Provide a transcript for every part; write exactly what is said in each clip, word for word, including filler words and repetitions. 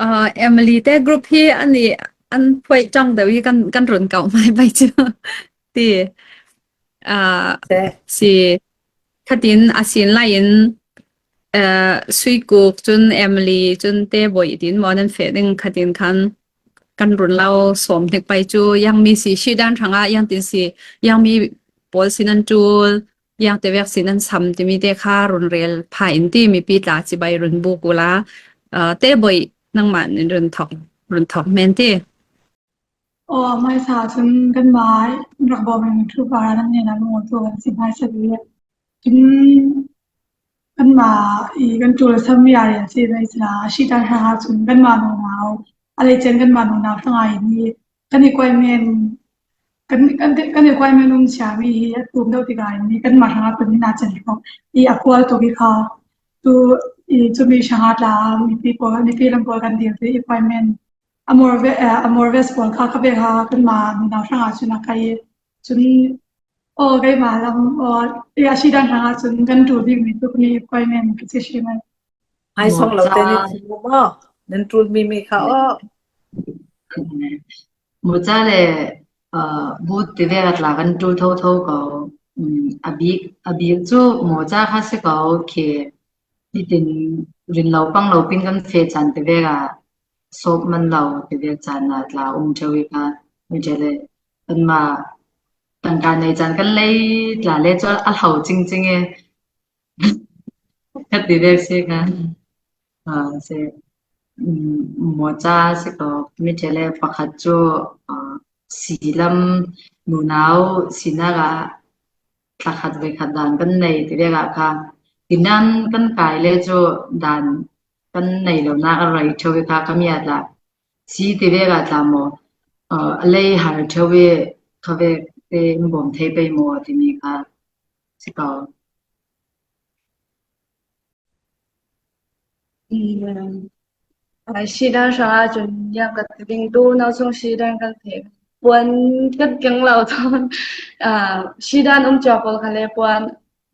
Aa, Emily te group hi an i, an phuai tang deuh hi kan, kan run kau mai bai chu. Ti. Aa, si. Khatin a sin lai in, aa, Suikuk chun Emily chun Te Boi tin maw nan feh ding khatin khan kan run lo sawm hnik pai chu yang mi si si dan thanga yang tin si yang mi pawl sin an tul yang te vek sin an sam ti mi te kha run rel pha in ti mipi tla chibai run buk ula, aa, Te Boi nangmah nin run thawk, run thawk men ti. Aw, hmaisa chun kanmah rak bawm in thu para nan nena lungawtu kan si hmaisa dih. Chun kanmah i kan tul sam mi a rian si mai sila a si tan hanga chun kanmah nunau a lei chen kanmah nunau tanga i ni kan i kuai men kan kan kan i kuai men um sia mi hi a tum deuh ti ga i ni kanmah hanga tun ni na chen ko i a kual to ki kha tu i chumi hanga tla mipi ko mipi lam ko kan dil ti i kuai men a mor ve, eh, a mor ve sport kha ka ve ha kanmah nunau hranga chun a kai chun aw keimah lam aw i a si dan hranga chun kan tul ding mi tu ni koi men ka si si mai. Ai song lo te ni maw nan tul mi mi kha aw. Mucha le, uh, but ti ve ka tla kan tul tho tho ko, um, a bik a bik chu mucha kha si ko ke. Nitin rin lo pang lo pin kan fe chan te vek a sop man lo te vek chan a tla um theu i kha mi te le kan ma tangka nei chan kan lei tla le chu a hlau ching ching e khat ti vek si kha. A se, um, mocha si ko mi te le pakhat chu, a, si lam nunau si na ga tla khat ve khat dan kan nei ti vek a kha. Tinan kan kai le chu dan kan nei lo na a rai theu i kha ka mi a tla si ti vek a tla maw, a lei har theu i kha vek te in bawm thei pei maw ti mi kha si ko. Ai si dan hrang a chun yang ka ti ding tu nau sung si dan kan thei puan kan keng lo thon, a, si dan um chia pawl kha le puan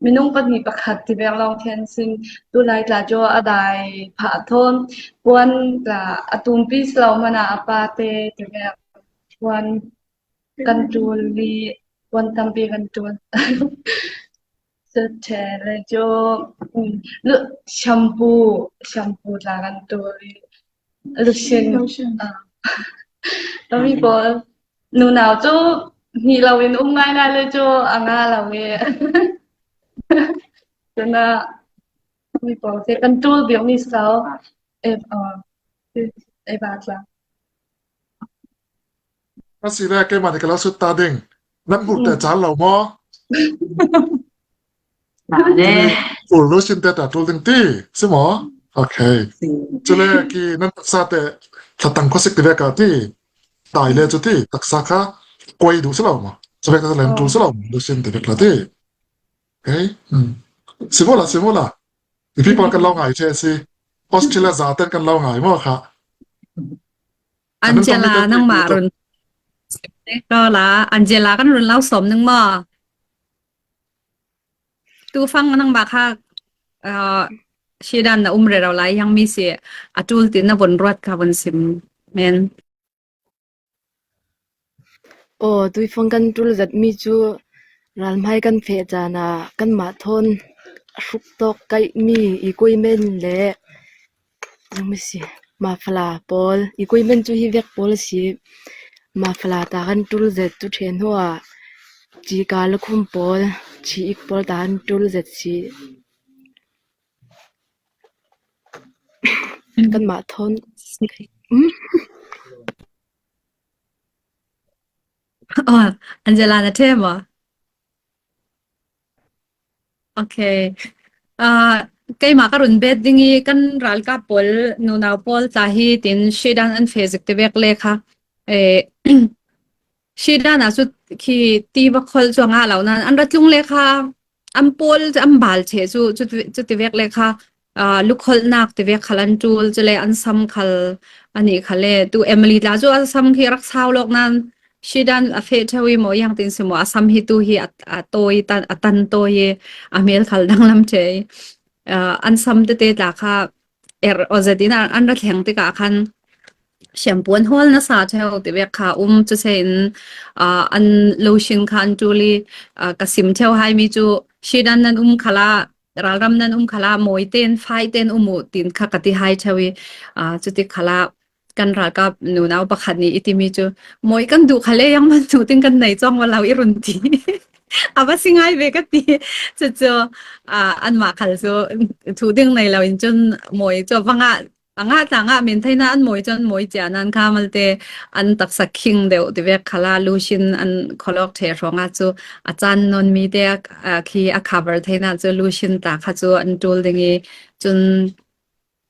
minung pahnih pakhat ti vek lawng khen sin tu lai tla chu a dai phah thon puan tla a tumpi si lo mana a pa te ti vek puan kan tul li puan tampi kan tul. Suthe le chu, um, lu shampoo, shampoo tla kan tul li. Lotion. Lotion. Ah. Tami pawl nunau chu hnih lo in um ngai ngai le chu a nga lo nge. Tuna mi pawl te kan tul biak mi sau. E, ah, e ba tla. A si le keimah nih ka lo sut ta ding. Nan hmuh te chal lo maw? Tul lu sin te ta tul ding ti si maw? Okay. Chule ki nan taksa te thlatang khosik ti vek a ti. Dai le chu ti taksa kha koi duh si lo maw? Chu vek ta len tul si lo maw? Lu sin ti vek la ti. Okay. Hmm. Si maw la, si maw la. Mipi pawl kan lo ngai che si. Australia za ten kan lo ngai maw kha. Angela nangmah run. Ko la, Angela kan run lo sawm ning maw? Tu fang nangmah kha, ah, si dan na um rero lai yang mi si a tul tin na von ruat kha von sim men. Aw, tuifang kan tul zat mi chu ralhmai kan feh chan a kanmah thawn a hruk tawk kaih mi i kuai men le, nang mi si, mafala pawl, i kuai men chu hi vek pawl si, mafala ta kan tul zat tu ṭhen hua, chi ka lukhum pawl, chi ik pawl ta kan tul zat si. Kanmah thawn. Um. Oh, Angela na ṭhe maw? Okay. Ah, keimah ka run bet ding i kan ralkap pawl, nunau pawl tla hi tin si dan an fe zik ti vek le kha. Eh, si dan a chu khi ti va khol chu a nga lo nan an ra tlung le kha. An pawl, an bal che chu, chu, chu ti vek le kha, ah, lukholhnak ti vek khal an tul, chule an sam khal a nih kha le. Tu Emily tla chu a sam khi rak sau lawk nan, si dan a feh theu i maw, yang tin si maw, a sam hi tu hi a, a tawi tan, a tan tawi i, a hmel khal danglam che. Ah, an sam tete tla kha, er aw zetin an ra thleng tikah khan shampoo an hawl nasa theu ti vek kha um. Chu se in an lotion kha an tul i ka sim theu hai mi chu, Shidan nan um khala, ralram nan um khala, mawi ten, fai ten um uh tin kha ka ti hai theu i, chuti khala kan ralkap nunau pakhat nih i timi chu, mawi kan duh khale, yang man thu ding kan nei chuang va lo i run ti. A va si ngai ve ka ti. Chu chu anmah khal chu thu ding nei lo in chun mawi chu va ngah, a ngah tla ngah min theina an mawi chun mawi chia nan kha malte an taksa khing deuh ti vek khala lotion an khawlawk ṭhe hrawngah chu a chan nawn mite khi a cover theina chu lotion tla kha chu an tul ding i chun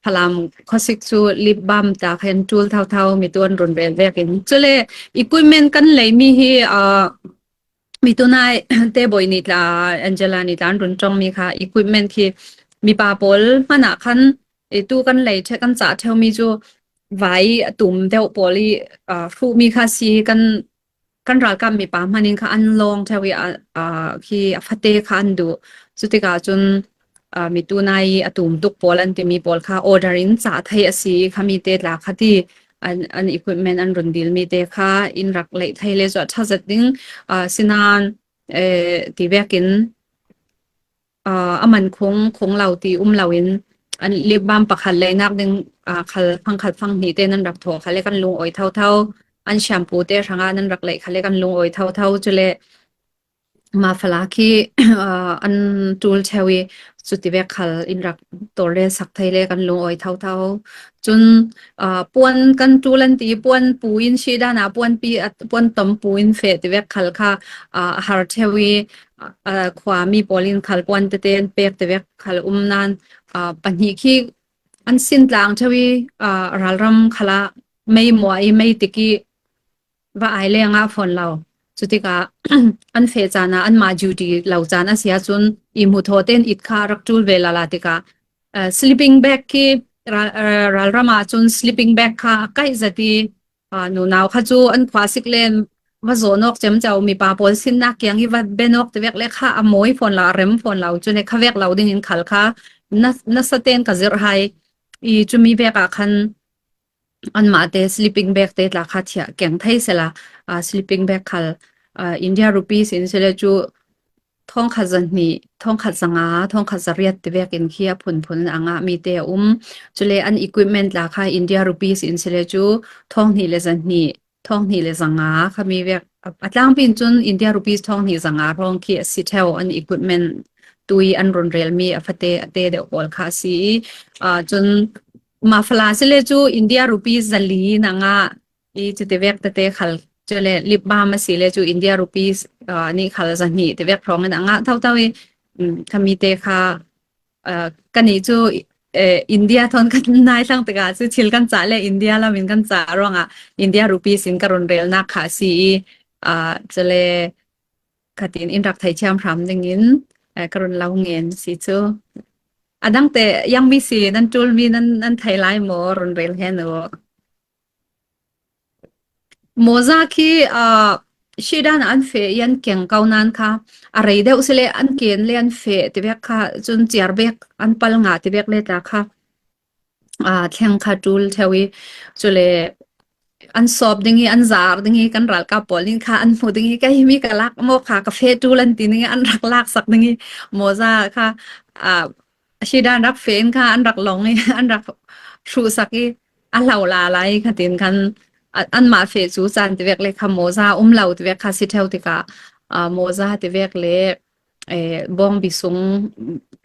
Falam khawsik chu lip balm tla kha an tul thauthau mi tu an run rel vekin. Chule equipment kan lei mi hi mi tunai te boi ni tla, Angela ni tla an run ṭawng mi kha equipment khi mipa pawl hmanah khan tu kan lei ṭhe kan chah theu mi chu vai a tum deuh pawl i hruh mi kha si kan kan ralkap mipa hmanin kha an lawng theu i khi a fate kha an duh. Chutikah chun mi tunai a tum tuk pawl an timi pawl kha order in chah thei a si kha mite tla kha ti an equipment an run dil mite kha in rak leih thei le chu a ṭha zet ding sinan ti vekin a man khung khung lo ti um lo in an lip balm pakhat leinak ding khal phang khat phang hnih te nan rak thaw khale kan lungawi thauthau, an shampoo te hranga nan rak leih khale kan lungawi thauthau. Chule Mafala khi an tul theu i chuti vek khal in rak tawlrel sak thei le kan lungawi thauthau. Chun puan kan tul an ti, puan pu in Shidana puan pi, puan tom pu in feh ti vek khal kha a har theu i khua mi pawl in khal puan tete an pek ti vek khal um nan pahnih khi an sin tlang theu i ralram khala mei mua i mei tik i va ai le a ngah fawn lo. Chutikah an feh chan a anmah duty lo chan a sia chun i hmu thaw ten it kha rak tul ve lala tikah sleeping bag khi ralram ah chun sleeping bag kha a kaih zat i nunau kha chu an khua sik len va zawh nawk cem chau, mipa pawl sinnak kiang i va be nawk ti vek le kha a mawi fawn lo, a rem fawn lo. Chule kha vek lo dingin khal kha nasa ten ka zirh hai i chumi vekah khan anmahte sleeping bag te tla kha thiah keng thei sela sleeping bag khal India rupees in sile chu thawngkhat zahnih, thawngkhat zanga, thawngkhat zariat ti vekin khi a phunphun a ngah mite a um. Chule an equipment tla kha India rupees in sile chu thawnghnih le zahnih, thawnghnih le zanga kha mi vek a tlangpin chun India rupees thawnghnih zanga hrawng khi a si theu an equipment tui an run rel mi a fate a te deuh pawl kha a si i chun Mafala sile chu India rupees zali in a ngah i chuti vek tete khal chule lip balm a sile chu India rupees nih khal zahnih ti vek hrawngin a ngah thauthau i kha mite kha ka nih chu India thawn kan nai thlang tikah chu thil kan chah le India lamin kan chah ruangah India rupees in ka run relnak kha a si i chule khatin in rak thei thiam hram dingin ka run lo ngen si chu. A dangte yang mi si nan tul mi nan thei lai maw, run rel hen u. Moza khi Shidan an feh i an keng kau nan kha a rei deuh sile an ken le an feh ti vek kha chun chiar bek an pal ngah ti vek le tla kha thleng kha tul theu i chule an sawp ding i an zar ding i kan ralkap pawl in kha an hmu ding i ka hi mi ka lak maw kha ka feh tul an ti ding i an rak lak sak ding i moza kha Shidan rak feh in kha an rak lawng i an rak hruh sak i a hlau la lai khatin khan anmah feh chu chan ti vek le kha moza um lo ti vek kha si theu tikah moza ti vek le bawngbi sung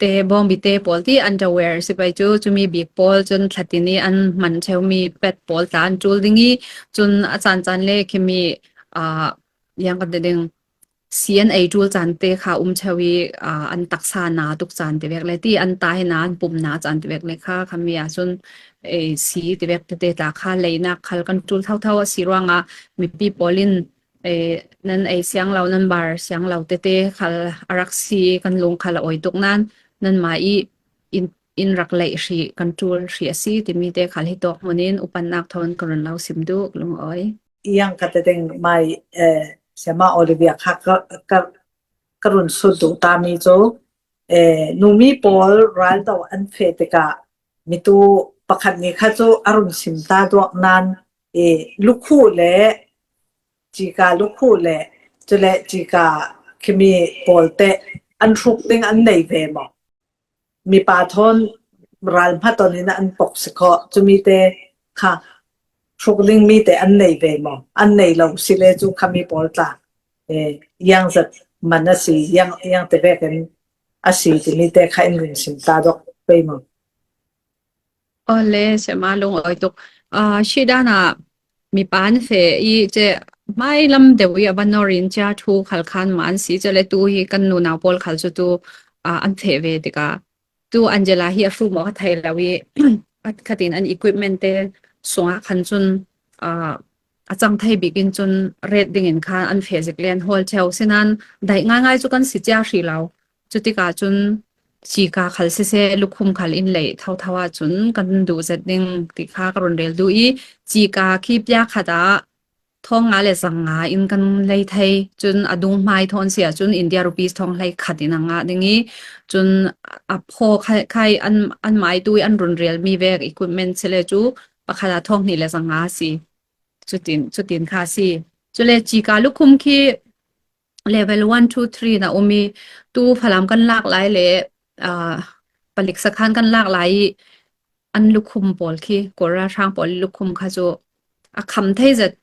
te, bawngbi te pawl ti underwear si pai chu chumi bik pawl chun thlatin i an hman theu mi pet pawl tla an tul ding i chun a chan chan le khi mi yang kan ding si an ei tul chan te kha um theu i an taksa na tuk chan ti vek le ti an tai na an pum na chan ti vek le kha kha mi a chun si ti vek tete tla kha leinak khal kan tul thauthau a si ruangah mipi pawl in nan ei siang lo, nan bar siang lo tete khal a rak si kan lung khal a awi tuk nan nanmah i in rak leih hrih kan tul hrih a si timi te khal hi tawk hmunin upannak thawn ka run lo sim duk lungawi. Iang ka te ding mai Siama Olivia kha ka run sut duh ta mi cu numi pawl ral to an feh tikah mitu pakhat ni kha chu a run sim ta duak nan, e, lukhu le, cika lukhu le, chule cika khimi pawlte an hruk ding an nei ve maw? Mipa thawn ral hmatonin an pok si khaw, chumite kha hruk ding mite an nei ve maw? An nei lo si le chu khami pawl tla, e, iang zat man a si, iang, iang te vekin a si ti mite kha in run sim ta dok pei maw? Ole, sema lung oi tuk. A, sidana mipa an fe i che mai lam deu i a van norin cha thu khal khan man si che le tu hi kan nu nau pawl khal chu tu, a, an fe ve tika. Tu Angela hi a hru maw ka thei lo i, a khatin an equipment te sunga khan chun, a, a chang thei bikin chun ret dingin khan an fe zik len hol cheu sinan dai ngai ngai chu kan si chia hri lo. Chutika chun cika khal sese lukhum khal in lei thau thau a chun kan duh zet ding ti kha ka run rel duh i, cika khi pia khata thong nga le zang nga in kan lei thei, chun a dung hmai thawn sia chun India rupees thong hlei khat in a nga ding i, chun a phaw khai, khai an, an mai tu i an run rel mi vek equipment si le chu pakhat a thong hnih le zang nga si. Chutin, chutin kha si. Chule cika lukhum khi level one, two, three na um i, tu Falam kan lak lai le, a, palik sakhan kan lak lai i, an lukhum pawl khi, Kora hrang pawl i lukhum kha chu a kham thei zet,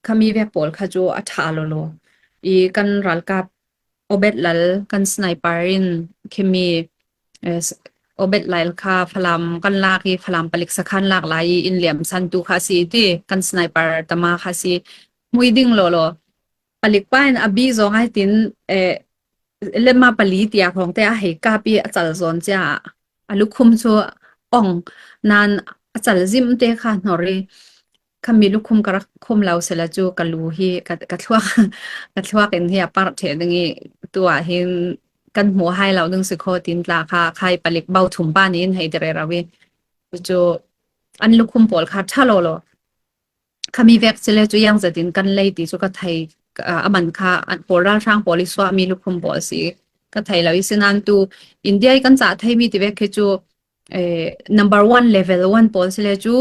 khami vek pawl kha chu a tha lo lo. I kan ralkap Obet Lal kan sniper in khimi, eh, s-, Obet Lal kha Falam kan lak i, Falam palik sakhan lak lai i in liam san tu kha si ti, kan sniper tama kha si. Mui ding lo lo. Palik pa in a bi zong ai tin, eh, lema pali tia khong te a hei kap i a chal zon chia, a lukhum chu ong nan a chal zim te kha hnor i, khami lukhum ka rak khum lo sela chu ka lu hi ka, ka thluak, ka thluak in hi a par the ding i, tua hin kan hmu hai lo ding si kho tin tla kha khai palik bau thum pa nin hei te re rau i. Chu an lukhum pawl kha tha lo lo. Khami vek chile chu iang zatin kan lei ti chu ka thei, a, a man kha, an pawl ralhrang pawl i suah mi lukhum pawl si ka thei lo i sinan tu India i kan chah thei mi ti vek khi chu, eh, number one, level one pawl sile chu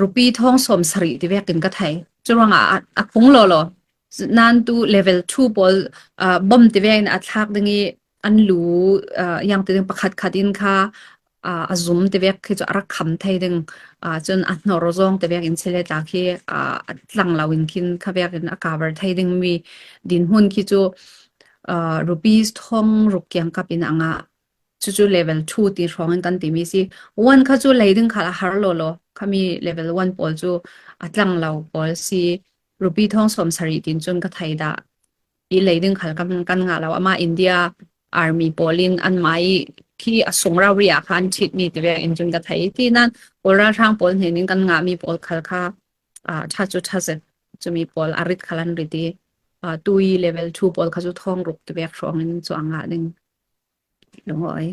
rupee thawng sawm sarih ti vekin ka thei. Churuangah a, a khung lo lo. Nan tu level two pawl, ah, bawm ti vekin a thlak ding i an lu, ah, iang ti ding pakhat khat in kha, ah, a zum ti vek khi chu a rak kham thei ding. Ah, chun a hnor zawng ti vekin sile tla khi, ah, a tlang lo in khin kha vekin a cover thei ding mi dinhmun khi chu, ah, rupees thawng ruk kiang kap in a ngah. Chu chu level two ti hrawngin kan ti mi si. One kha chu lei ding khal a har lo lo. Khami level one pawl chu a tlang lo pawl si. Rupee thawng sawm sarih tin chun ka thei dah. I lei ding khal kan, kan ngah lo. Ama India Army pawlin an mai khi a sung rau ria kha an thit mi ti ve in chun ka thei. Ti nan pawl ralhrang pawl hnenin kan ngah mi pawl khal kha, ah, tha chu tha zet. Chu mi pawl a rit khal an rit i. Ah, tu i level two pawl kha chu thawng ruk ti vek hrawngin chu a ngah ding. Lungawi.